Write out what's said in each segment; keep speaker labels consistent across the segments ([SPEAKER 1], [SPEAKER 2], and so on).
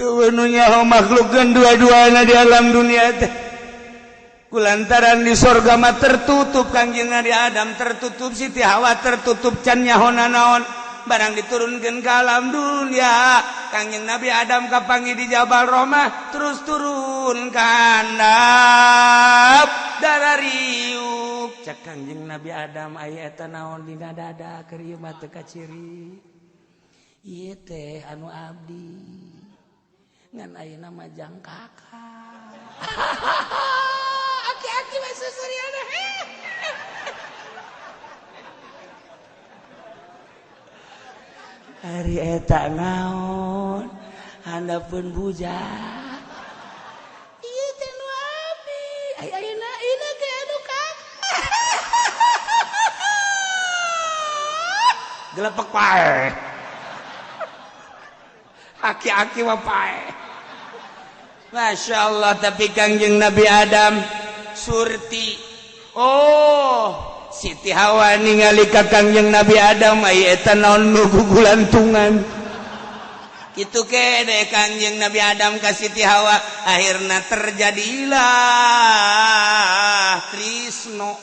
[SPEAKER 1] Eueuh nu nyaho makhluk dua-duana di alam dunia teh. Kulantaran di sorga mah tertutup Kangjeng Nabi Adam tertutup, Siti Hawa tertutup, can nyaho nanaon. Barang diturunkan ke alam dunia, Kangjeng Nabi Adam kapanggih di Jabal Rohmah, terus turun ka handap darah riuk. Cek Kangjeng Nabi Adam, aya eta naon dina dada keur ieu mah teu kaciri. Ieu teh anu abdi ngan ayeuna mah jang kakak. Aki-aki mah susuriana. Ari eta naon handapeun bujang. Ieu teh nu abdi. Ai ayeuna ieu ge anu kakak. Gelepek pae. Aki-aki mah pae. Masya Allah, tapi Kangjeng Nabi Adam surti. Oh, Siti Hawa ningali ka Kangjeng Nabi Adam ai eta naon nu gugulantungan. Kitu kene Kangjeng Nabi Adam ka Siti Hawa, akhirna terjadilah trisno.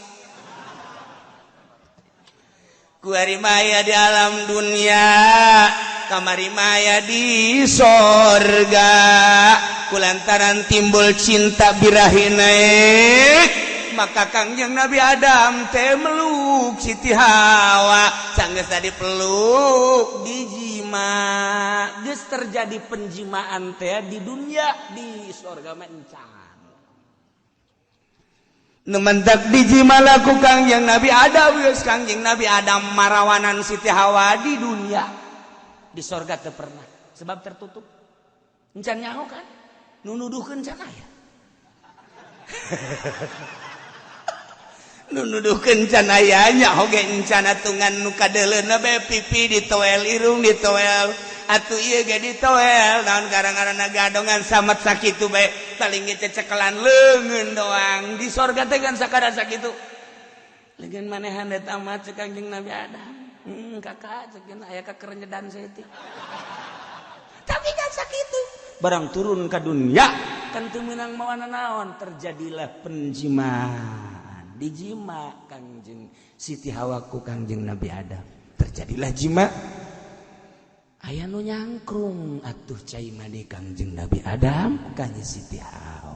[SPEAKER 1] Kuari maya di alam dunia, kamari maya di sorga. Kulantaran timbul cinta birahi naik, maka Kangjeng Nabi Adam teh meluk Siti Hawa. Sanggeus tadi peluk dijima, geus terjadi penjimaan teh di dunia, di sorga mah encan. Nu mentak dijima laku Kangjeng Nabi Adam, geus Kangjeng Nabi Adam marawanan Siti Hawa di dunia, di sorga teu pernah sebab tertutup. Encan nyaho kan nu nuduhkeun can aya. Nu nuduhkeun can aya nyaho ge encan atungan nu kadeuleuna bae pipi ditoel, irung ditoel, atuh ieu ge ditoel. Naon gara-garana gadongan samet sakitu bae paling ge cecekelan leungeun doang. Di sorga teh kan sakadar sakitu. Leungeun manehan eta mah cek Kangjeng Nabi Adam. Kakak cekin aya kakerenyedan saeutik. Tapi kan sakitu. Barang turun ke dunia kan teu meunang mawana naon, terjadilah penjimaan. Dijima Kangjeng Siti Hawa ku Kangjeng Nabi Adam. Terjadilah jima. Aya nu nyangkrung atuh cai mani Kangjeng Nabi Adam kanjeng Siti Hawa.